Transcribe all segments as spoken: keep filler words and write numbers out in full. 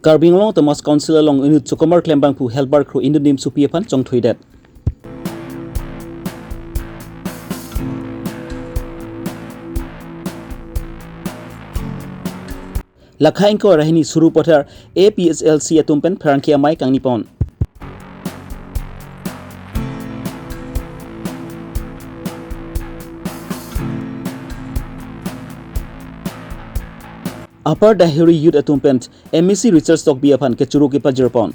Karbi Anglong Autonomous Council along inut chokomar klembangphu Helbert Kro inut nimsopi aphan chongthuidet. Lakha ingkoi ra hini Sarupathar A P H L C atum pen pherangke amei kangni pon. Upper Dahiri Youth atum pen M A C Richard Tokbi aphan kechuru kepajir pon.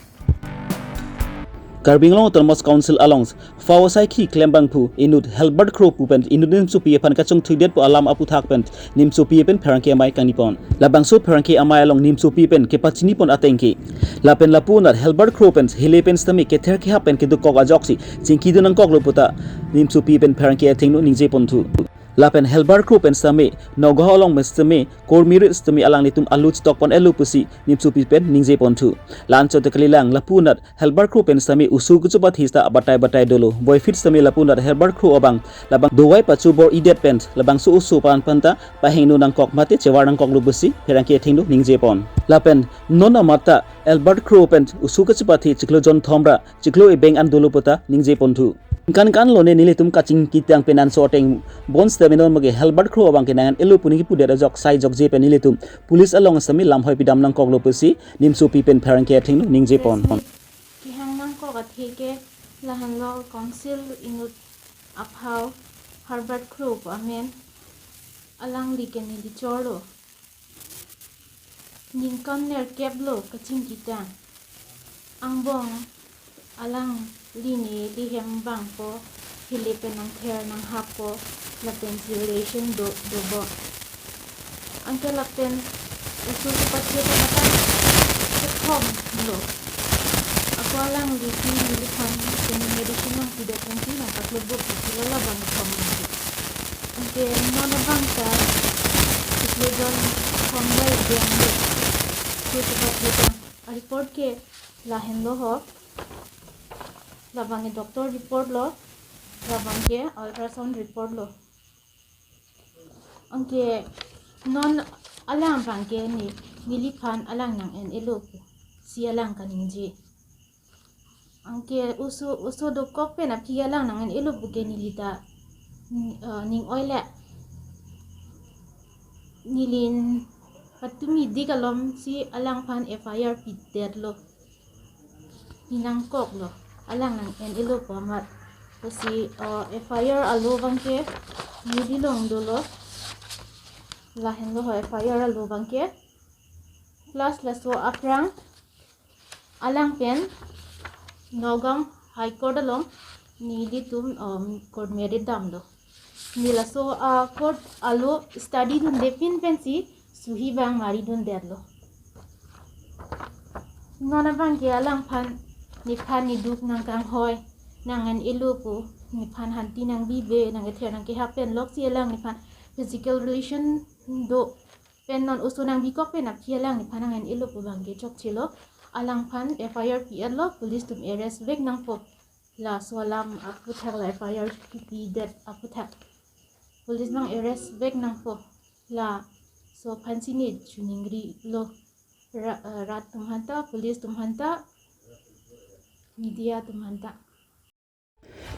Karbi Anglong Autonomous Council along phao asaikhi klembangphu inut Helbert Kro pu pen inut nimsopi aphan kachongthuidetpo alam aputhak pen nimsopi pen pherangke amei kangni pon. Labangso pherangke amei along nimsopi pen kepachini pon ateng ke, lapen lapu anat Helbert Kro pen hile pen sitame kether kehap pen kedokok ajoksi chingkidun nangkoklo puta nimsopi pen pherangke athengno ningje ponthu. Lapen Helbert Kro pen sitame Nagaon along me sitame kormirit sitame alanglitum alu chitok pon-etlo pusi nimsopi pen ningje ponthu. La-anchot kalilang lapu anat Helbert Kro pen sitame oso kechopathi ta batai batai dolo. Boyfriend sitame lapu anat Helbert Kro abang labang dovai pacho bor-idet pen labangso oso pan panta pahingno nangkok mate chevar nangkoklo pusi pherangke athengno ningje pon. Lapen non amat ta Helbert Kro pen oso kechopathi chiklo jon thom ra chiklo ebeng an dolo puta ningje ponthu. Ningkan kan lone nelitum kachingkitang pen anso ateng bon sitame non mage Helbert Kro abang ke nang-en-etlo pu ningje pudet ajok sai jokje pen nelitum police along sitame lamhoi pidam nangkoklo pusi nimsopi pen pherangke athengno ningje pon. Kehang nangkok athe ke lahenlo council inut aphao Helbert Kro pu amen alangli ke neli chorlo. Ningkan nerkep lo kachingkitang. Angbong alangli neli hem vangpo, hile pen nangther nanghappo, lapen relation do, dobom. Anke lapen oso kepathi ta mata kethom lo. Ako alangli si neliphan kene medicine nangpidet pensi nangpaklo bo pusi labang kethom lo. Anke non abang ta chiklo jon thom ra ebeng lo. Ke kepathi ta report ke lahenlo ho. Labang ke doctor report lo, labang ke ultrasound report lo. Anke non alang abang ke ne, neliphan alang nang-en-etlo pusi alang kaningje. Anke oso, oso dokok pen aphi alang nang-en-etlo pu ke neli ta, mm, eh, ning-oile. Neli patumi dik alom si alangphan F I R pidetlo. Pi nangkoklo, alang nang-en-etlo pu amat. Lasi, eh, F I R alo abang ke, neli long dolo. Lahenlo ho F I R alo abang ke. Plus laso aphrang alang pen Nagaon High Court along nelitum, um, court married damlo. Ne laso a-court alo study dunde pin pensi suhi abang mari dundetlo. Non abang ke alangphan nephan neduk nangkanghoi, nang-en-etlo pu, nephan hanti nangbibe, nangkether nangkehap pen loksi alang nephan physical relation do pen non oso nangbikok pen aphi alang nephan nang-en-etlo pu abang ke chokchelo. Alangphan F I R pi-etlo, police atum arrest vek nangpo. Laso alam aputhak, la F I R kipidet aputhak police abang arrest vek nangpo. Laso aphansi ne choningrilo ra-, eh, rat atum aphanta, police atum aphanta, media atum aphanta.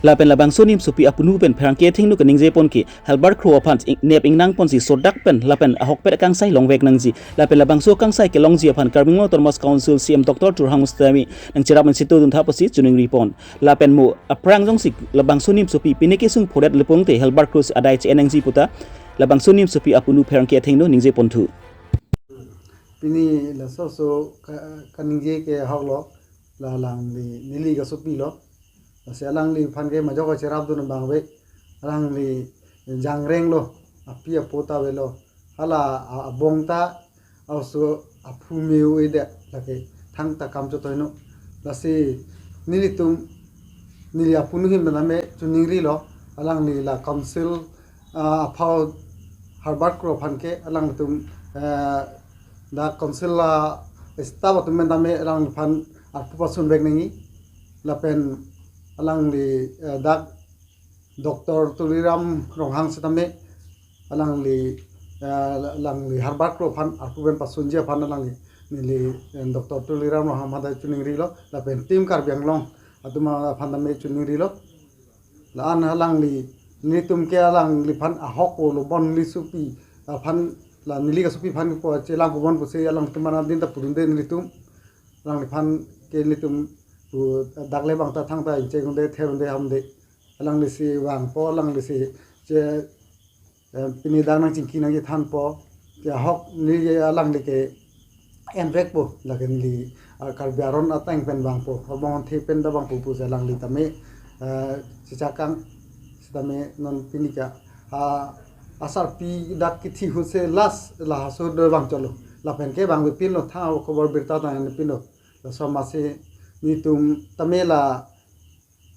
Lapen labangso nimsopi apunu pen pherangke athengno kaningje pon ke Helbert Kro aphan ing-, nep ingnang ponsi sodak pen lapen ahokpet akangsai longvek nangji. Lapen labangso akangsai kelongji aphan Karbi Anglong Autonomous Council C E M Doctor Tuliram Ronghang sitame nangcherap mensi to duntha pusi choningri pon. Lapen mo aphrang jongsi labangso nimsopi pine kesung phodet le pon te Helbert Kro si adai che-en nangji puta labangso nimsopi apunu pherangke athengno ningje ponthu. Pini laso so ka-, kaningje ke ahoklo, la alangli neli kasopi lo. Lasi alangliphan ke majok kacherap dun abang ave, alangli jangreng lo, api apo ta avelo. Hala a-, abong ta, aso aphu me-o-edet lake thangta kam chotoino. Lasi nelitum, neli apunu ahin pen tame choningrilo, alangli la council, ah, aphao Helbert Kro aphan ke alangtum, eh, dak council a-staff atum pen tame alangphan arpu pasunvek nangji. Lapen alangli, eh, dak Doctor Tuliram Ronghang sitame alangli, eh, alangli Helbert Kro aphan arpu pen pasunji aphan alangli Neli, eh, Doctor Tuliram Ronghang aphan ta choningrilo, lapen Team Karbi Anglong atum aphan tame choningrilo. La-an alangli, nelitum ke alangliphan ahok olo, bon neli sopi aphan, la neli kasopi aphan po chelang pubom pusi alangtum aphan adin ta pudunde nelitum. Alangliphan ke nelitum pu dak le bang ta thangta inche kunde, therunde, hamde. Alanglisi vangpo, alanglisi che, eh, pini dak nangchingki nangkethanpo. Ke ahok neli alangli ke envekpo, lake neli, ah, Karbi aron ateng pen vangpo, abang the pen ta vangpo pusi alangli tame, eh, chechak kang, sitame non pini ke, ah, asarpi dak kithi ahutse last la haso do vang cholo. Lapen ke vangvepinlo, tha khobor birta ta pinlo. Laso amatsi nelitum tame la,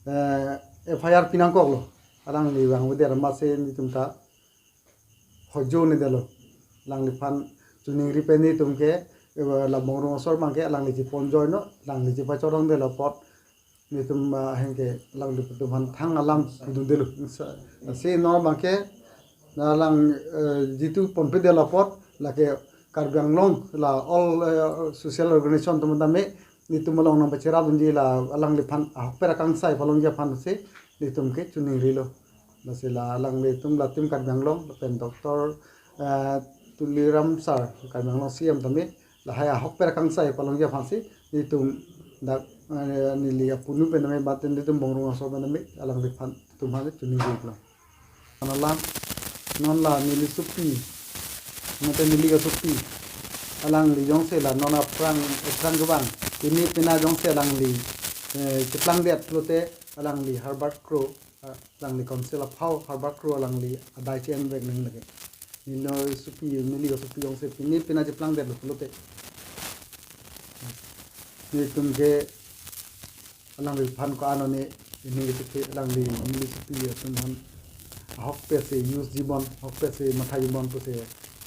eh, F I R pinangkoklo. Alangli vangvedet amatsi nelitum ta hojo ni delo. Alangliphan choningri pen nelitum ke, eh, la Bongrung asor abang ke alangli chepon joino, alangli chepachorong delo apot nelitum, ah, ahem ke alanglitum aphan thang alam pudundelo. Sa, si non abang ke, na alang, eh, jitu ponpedelo apot, lake Karbi Anglong la all, eh, social organization atum tame nelitum along nangpacherapdunji, la alangliphan ahokpet akangsai palongji aphan si nelitum ke choningrilo. Lasi la alanglitum la Team Karbi Anglong lapen Doctor, eh, Tuliram sir, Karbi Anglong C M tame, lahai ahokpet akangsai palongji aphansi nelitum dak, eh, neli apunu pen tame, baten nelitum Bongrung asor pen tame alangliphan atum aphan choningrilo. Alang, non la neli sopi, mate neli kasopi, alangli jongsi la non aphrang, aphrang kevang, pine pina jongsi alangli, eh, cheplangdet pulote alangli Herbert Kro, ah, alangli council aphau Herbert Kro alangli adai che-envek nang lake. Neli sopi, neli kasopi jongsi pine pina cheplangdetlo pulote, nelitum ke alangliphan ko-an one, ini gitu ke alangli, neli sopi atum aphan ahokpet si use jibom, ahokpet si matha jibom pusi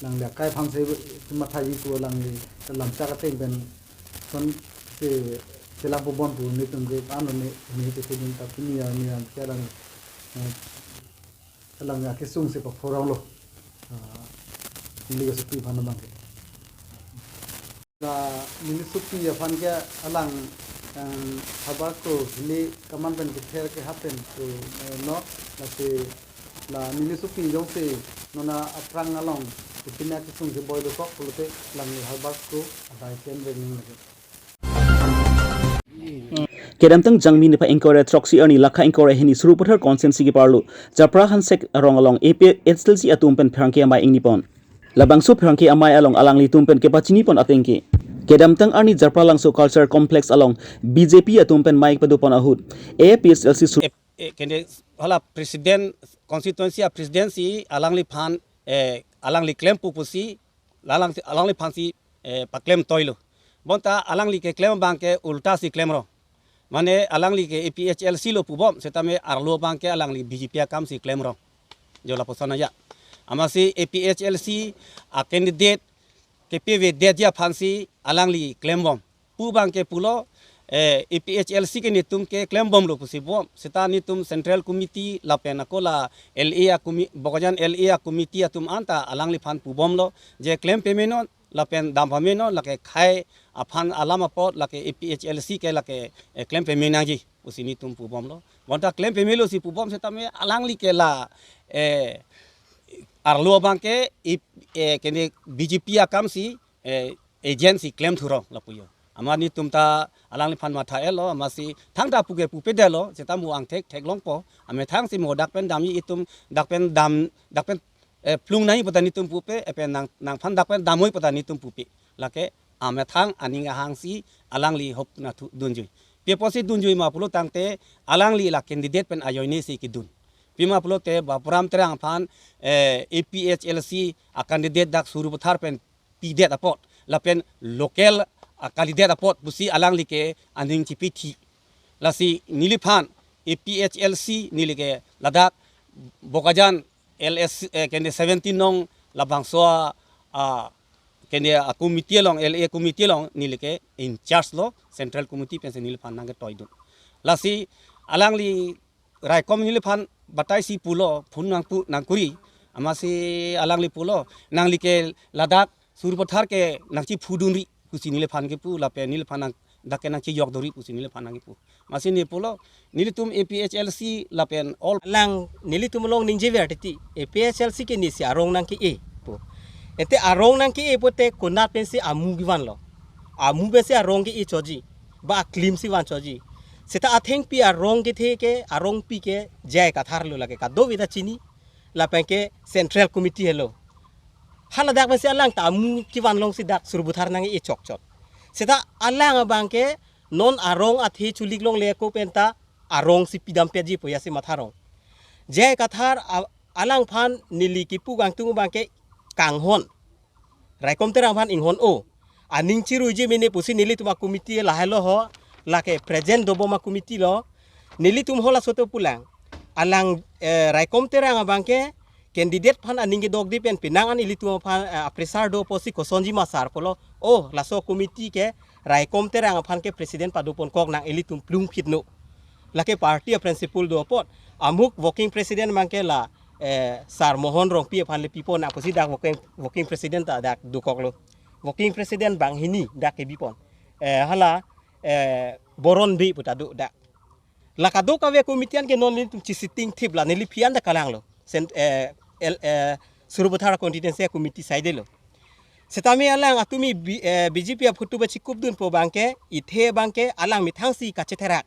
alangli akai aphan si mathaji pu, alangli lamchak ateng pen sonsi chelang pubom pu nelitum ke ko-an one, ini gitu ke nelitum ta pini arni an ke alang, eh, alang akesung si paphuronglo. Ah, neli kasopi aphan abang ke. La neli sopi aphan ke alang, em, Herbert Kro hili kaman pen kether kehap pen tu, eh, no, lasi la neli sopi jongsi non aphrang along pine akesung keboi dokok pulote alangli Herbert Kro adai che-envek nang lake. Kedamtang Jangmi niphai ingkoi ra throksi arni lakha ingkoi ra hini Sarupathar constituency keparlo Japra Hansek arong along A P H L C atum pen pherangke amei ingnipon. Labangso pherangke amei along alanglitum pen kepachinipon atengke, kedamtang arni Japra Langso Culture Complex along B J P atum pen mei padopon ahut A P H L C Sar- Eh, eh, kene hala president, constituency a president si alangliphan, eh, alangli klempo pusi, lalang si, alangliphan si, eh, paklem toilo. Bonta alangli keklem abang ke ulta si klemrong. Mane alangli ke A P H L C lo pubom, setame arlo abang ke alangli B J P akam si klemrong. Jo lapuson aja. Amatsi A P H L C a candidate kepavedetji aphansi alangli klembom. Pu abang ke pulo, eh, A P H L C ke netum ke klembomlo pusi bom. Seta netum Central Committee lapen ako la L A a commi-, Bokajan L A a committee atum anta alangliphan pubomlo. Je klem pamenon, lapen dam pamenon, lake khei aphan alam apot, lake A P H L C ke lake, eh, klem pamenangji pusi netum pubomlo. Bonta klem pamelo si pubom setame alangli ke la, eh, arlo abang ke ip-, eh, kene B J P akam si, eh, agent si klem thurong lapu jo. Amat netum ta alangliphan matha-etlo, amatsi thangta puke pupedetlo, seta mo angthek theklongpo, amethang si mo dak pen damji itum, dak pen dam, dak pen, eh, plung nangji pu ta netum pupe, eh, pen nang, nangphan dak pen damnoi pu ta netum pupe. Lake amethang aning ahang si alangli hop na thu dunjui. Pi apotsi dunjui ma pulo tangte alangli la candidate pen ajoine si kedun. Pima pulote Bapuram Terang aphan, eh, A P H L C a candidate dak Sarupathar pen pidet apot, lapen local a candidate apot pusi alangli ke aning chipithi. Lasi neliphan A P H L C neli ke ladak Bokajan L S, eh, kene seventeen nong labangso a, a, kene a committee along, L A committee along neli ke in charge lo, Central Committee pensi neliphan nangketoidun. Lasi alangli raikom neliphan batai si pulo, phone nangpu, nangkuri, amatsi alangli pulo, nangli ke ladak Sarupathar ke nangchiphudunri, pusi neliphan kepu lapen neliphan nang dak ke nangchejok dori pusi neliphan nangkepu. Amatsi ne pulo, nelitum A P H L C lapen all alang nelitum along ningjever titi, A P H L C ke nisi arong nangke-e pu. Ante arong nangke-e pute konat pensi amu kevanlo. Amu pensi arong ke-e chotji. Ba aklim si van chotji. Seta athengpi arong kethe ke, arongpi ke J I Kathar lo, lake kadokave ta chini. Lapen ke Central Committee helo. Hala dak pensi alang ta amu kevan alongsi dak Sarupathar nang-e chokchot. Seta alang abang ke non arong athe chulik longle ako penta arong si pidam petji pu jasi matha rong. J I Kathar a-, alangphan neli kepu kangtung abang ke kanghon. Raikom Terang aphan inghon-o. Aning chiruiji mene pusi nelitum a-committee lahelo ho. Lake present dobom a-committee lo. Nelitum halaso to pulang. Alang, eh, Raikom Terang abang ke candidate aphan aning kedokde pen penang an ilitum aphan, eh, a-pressure do pusi kosonji ma sar pulo. Oh, laso committee ke Raikom Terang aphan ke president padoponkok nang, ilitum plungphit no. Lake party a-principle do apot. Amuk working president abang ke la, eh, Sar Mohon Rongpi aphan le pipon nang pusi dak working, working president ta dak dokoklo. Working president banghini dak kebipon. Eh, hala, eh, Boron Bey pu ta do dak. La kadokave committee an ke non nelitum chi-sitting thip la neliphi an ta kalanglo. Sen-, eh, el, eh, Sarupathar constituency committee side lo. Setame alang atumi B-, eh, B J P aphutu ba chikupdunpo abang ke, ithe abang ke alang methangsi kachetherak.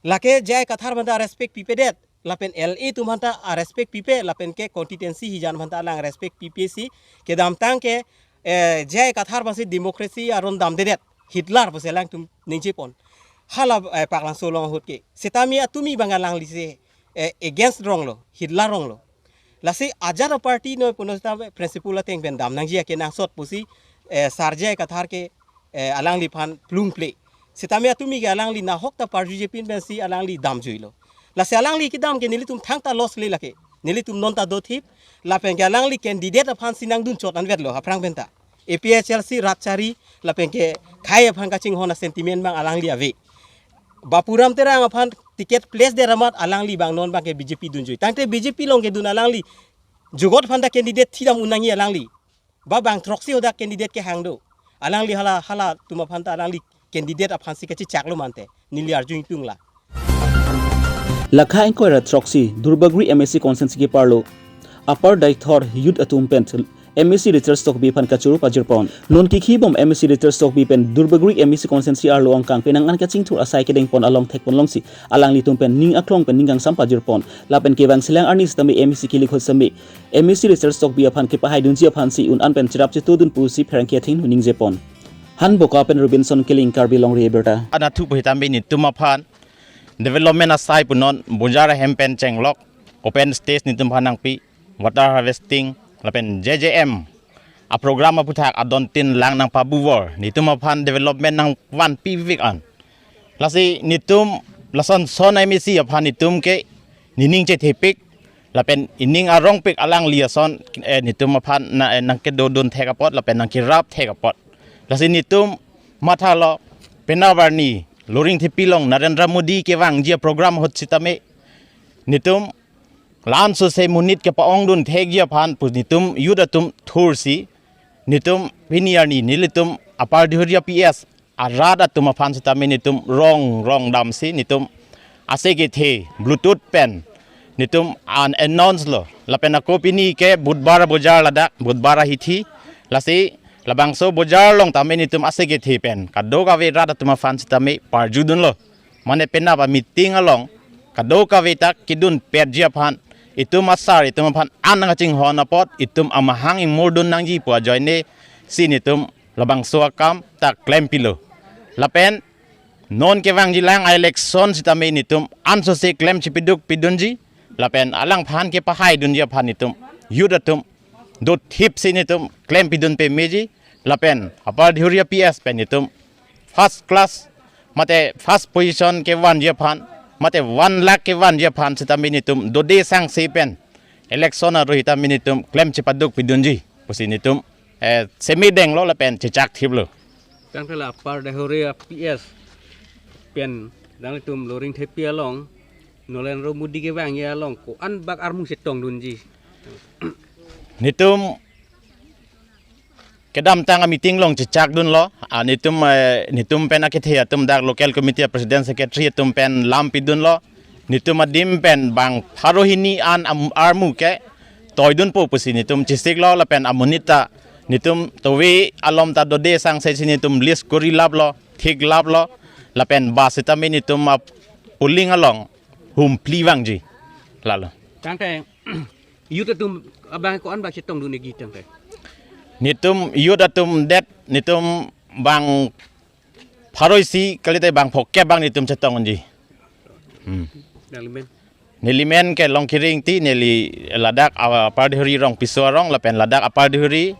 Lake J I Kathar aphanta respect pipedet, lapen L A atum aphanta a-respect pipe, lapen ke constituency hijan aphanta alang respect pipesi kedamtang ke, eh, J I Kathar aphansi democracy aron damdedet, Hitler pusi alangtum ningjepon. Hala, eh, Paklangso along ahut ke. Setame atumi abang alanglisi, eh, against ronglo, Hitler ronglo. Lasi ajat a-party noi puno seta principle ateng pen dam nangji akenangsot pusi, eh, Sar J I Kathar ke, eh, alangliphan plungple. Setame atumi ke alangli nahok ta parjujepin pensi alangli damjuilo. Lasi alangli kedam ke nelitum thangta loss le lake. Nelitum non ta dothip, lapen ke alangli candidate aphansi nangdunchot anvetlo aphrang penta. A P H L C rat chari lapen ke khei aphan kachinghon a-sentiment abang alangli ave. Bapuram Terang aphan ticket place det amat alangli abang non abang ke B J P dunjui. Tangte B J P along kedun alangli jugot aphanta candidate thidam un nangji alangli. Ba bang throksi hadak candidate kehang do. Alangli hala, halatum aphanta alangli candidate aphansi kachechaklo mante. Neli arju ingtung la. Lakha ingkoi ra throksi Duarbagori M A C constituency keparlo Upper Deithor youth atum pen M A C Richard Tokbi aphan kachoro pajirpon. Non kikhibom M A C Richard Tokbi pen Duarbagori M A C constituency arlo angkang penang an kachingthur asai kedengpon along thekpon longsi alanglitum pen ning aklong pen ning kangsam pajirpon. Lapen kevang selang arni sitame M A C kilikhot sitame M A C Richard Tokbi aphan kepahaidunji aphansi un an pen cherap chetodun pusi pherangke athengno ningjepon. Hanboka pen Robinson Killing, Karbi Longri Abirta. Anatthu pu sitame netum aphan development asai punon, bojar ahem pen chenglok, open stage netum aphan nangpi, water harvesting, lapen J J M a-program aphuthak adon tin lang nangpabuvor, netum aphan development nangvanpivik an. Lasi netum lason son M A C aphan netum ke nening chethepik, lapen ening arongpik alangli ason, eh, netum aphan na, eh, nangkedodun thek apot, lapen nangkerap thek apot. Lasi netum mathalo penap arni Loringthepi along Narendra Modi kevangji a-program ahut sitame netum la-an sose monit kepa-ongdun thekji aphan pu netum youth atum thursi netum pini arni nelitum Upper Deihori P S arat atum aphan sitame netum rong rong damsi netum ase kethe Bluetooth pen netum an announce lo. Lapen ako pini ke Budhbar bojar ladak, Budhbar ahithi. Lasi labangso bojar along tame netum ase kethe pen kadokave rat atum aphan sitame parjudunlo. Mane penap a-meeting along kadokave ta kedun petji aphan, itum asar itum aphan an nangkachinghon apot itum amahang ingmurdun nangji pu ajoine si netum labangso akam ta klempilo. Lapen non kevangjilang a-election sitame netum ansose klem chipiduk pidunji, lapen alangphan kepahaidunji aphan netum youth atum dothipsi netum klempidun pemeji, lapen Upper Deihori P S pen netum first class mate first position kevanji aphan mate one lakh kevanji aphan sitame netum dode sangse pen election aru sitame netum klem chipaduk pidunji pusi netum, eh, semi denglo lapen chechak thiplo. Tangte la Upper Deihori P S pen nangtum Loringthepi along Narendra Modi kevangji along ko-an bak armu chetongdunji. Netum Kedamtang a-meeting along chechakdunlo, a, netum, eh, netum pen akethe atum dak local committee president secretary atum pen lam pidunlo, netum adim pen bang pharo hini an am-, armu ke toidunpo pusi netum chesiklo lapen amonit ta netum tove alom ta dode sangse si netum list kori laplo, thik laplo, lapen ba sitame netum a-polling along humphli vangji. Lalo. Tangte, youth atum abang ko-an ba chetongdun negi tangte. Netum youth atum det, netum bang pharo isi kalite bang phokep bang netum chetongji. Hmm. Nangli men? Neli men ke Longkiring Ingti, neli ladak Upper Deihori Rongpiso arong lapen ladak Upper Deihori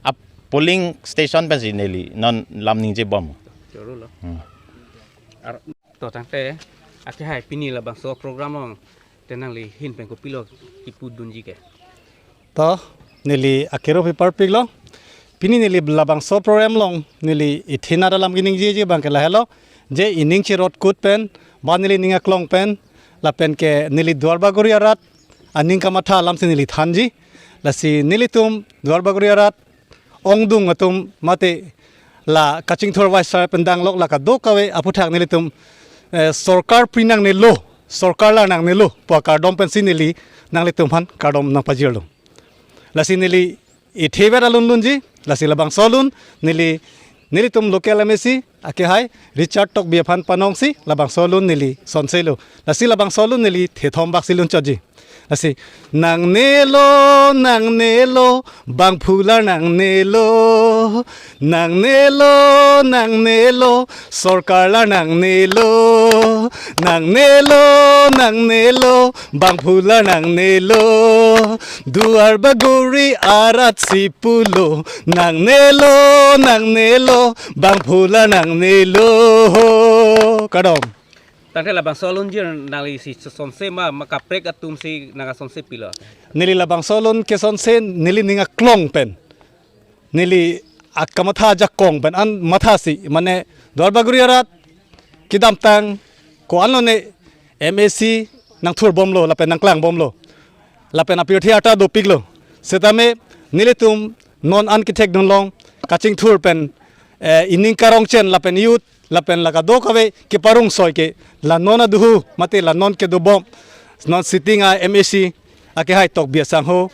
a-polling station pensi neli non lam ningjebom. Choro lo. Hmm. Ar-, to tangte, akehai pini labangso program along te nangli ahin pen kopilo kipudunji ke? To, neli akero pi parpiklo. Pini neli labangso program along neli ithin alam keningjeji abang ke lahelo. Je ining cherot kut pen, ba neli ning aklong pen, lapen ke neli Duarbagori arat aning kamatha alam si neli thanji. Lasi nelitum Duarbagori arat ongdung atum mate la kachingthur vice chair pen danglok la kadokave aphuthak nelitum, eh, sorkar pri nangnelo, sorkar la nangnelo pu akardom pensi neli nanglitum aphan kardom nangpajirlo. Lasi neli ithe vet alun lunji, lasi labangso alun neli, nelitum local M A C akehai Richard Tokbi aphan panongsi labangso alun neli sonselo. Lasi labangso alun neli thethom baksi lunchotji. Lasi, nangnelo, nangnelo, bangphu la nangnelo, nangnelo, nangnelo, sorkar la nangnelo, nangnelo, nangnelo, bangphu la nangnelo, Duarbagori arat si pulo, nangnelo, nangnelo, bangphu la nangnelo. Kardom. Tangte labangso alunjir nangli si sonse ma, ma kaprek atum si nang asonse pilo? Neli labangso alun kesonse neli ning aklong pen, neli akamatha ajakong pen an mathasi, mane Duarbagori arat kedamtang ko-an lone M A C nangthurbomlo lapen nangklangbomlo, lapen apirthe arta dopiklo. Setame nelitum non an kethekdun along kachingthur pen, eh, ining karongchen lapen youth lapen la kadokave keparong soi ke la non aduhu mate la non kedobom non sitting a M A C akehai Tokbi asangho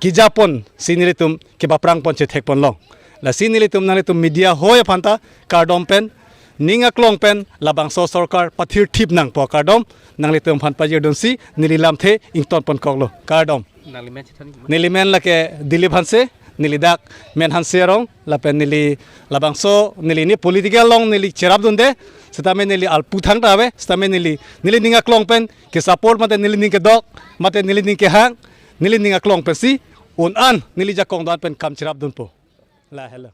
kejaponsi nelitum kepaprangpon chethekponlong. Lasi nelitum nanglitum media hoi aphanta kardom pen, ning aklong pen, labangso sorkar pathirthip nang pu akardom nanglitum aphan pajirdunsi neli lamthe ingtonponkoklo. Kardom. Nangli men chethan ma? Neli men lake Dilip Hanse, neli dak men Hanse arong, lapen neli labangso neli ni political along neli cherapdunde, setame neli alpu thangta ave, setame neli, neli ning aklong pen kesupport mate neli ning kedok, mate neli ning kehang, neli ning aklong pensi un an neli jakong do-an pen kam cherapdunpo. Lahelo.